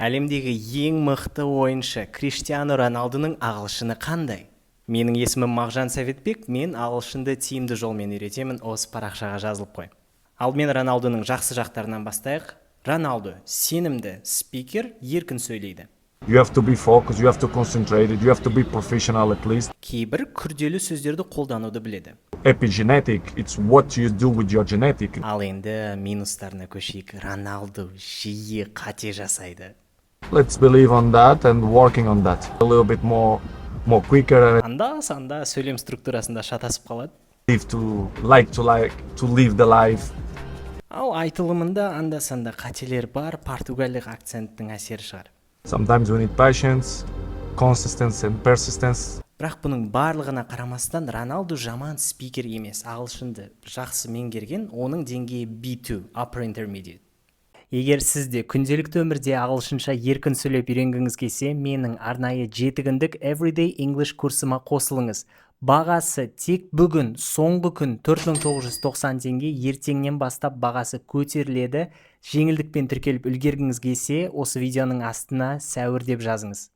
Әлемдегі ең мықты ойыншы Криштиану Роналдудың ағылшыны қандай? Менің есімім Мағжан Советбек, мен ағылшынды тиімді жолмен үйретемін, осы парақшаға жазылып қой. Алдымен Роналдудың жақсы жақтарынан бастайық. Роналду сенімді спикер, еркін сөйлейді. You have to be focused, you have to concentrate, you have to be professional at least. Кейбір күрделі сөздерді қолдануды біледі. Epigenetic, it's what you do with your genetic. Ал енді минустарына көшейік. Роналду жиі қате жасайды. Let's believe on that and working on that. A little bit more quicker and Анда санда сөйлем структурасында шатасып қалады. Live to like to live the life. Ал айтылымында анда санда қателер бар, португалиялық акценттің әсері шығар. Sometimes we need patience, consistency and persistence. Бірақ бұның барлығына қарамастан, Роналду жаман спикер емес, ағылшынды жақсы меңгерген, оның деңгейі B2, upper intermediate. Егер сіз де күнделікті өмірде ағылшынша еркін сөйлеп үйренгіңіз келсе, менің арнайы 7 күндік Everyday English курсыма қосылыңыз. Бағасы тек бүгін, соңғы күн, 4990 теңге, ертеңнен бастап бағасы көтеріледі. Жеңілдікпен тіркеліп үлгергіңіз келсе, осы видеоның астына «сәуір» деп жазыңыз.